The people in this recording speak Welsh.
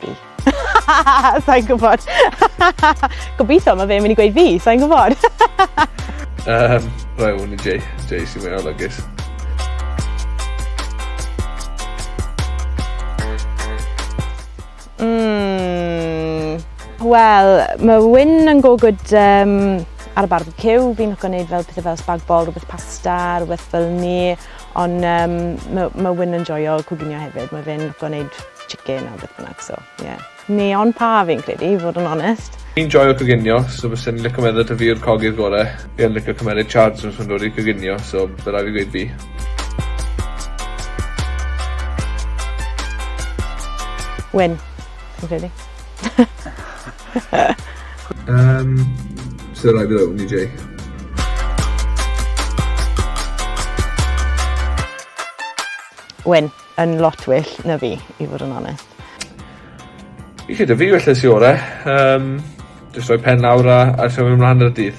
Fi. Sai'n gwybod. Gobeithio ma' fe'n mynd i gweud fi, sai'n gwybod. Yym, rai hwn i Jay. Jay sy'n mwy olygus. Mm. Wel, mae Wyn yn go good um, ar y barbecue. Fi'n licio gwneud fel pethau fel spag bol, rhywbeth pasta, rhywbeth fel ni. Ond um, mae, mae Wyn yn joio coginio hefyd. Mae fe'n licio gwneud chicken a beth bynnag, so yeah. Neon pa fi'n credu, i fod yn onest. Fi'n joio coginio, so bysen i'n licio meddwl taw fi yw'r cogydd gore. Fi yn licio cymeryd charge os ma'n dod i coginio, so by' rai' fi gweud fi. Wyn, fi'n credu. Yym, so rai' fi roi 'wn i Jay. Wyn, yn lot well na fi, i fod yn onest. Fi credu fi falle sy ore. Yym, jyst rhoi pen lawr a a symud ymlan 'da'r dydd.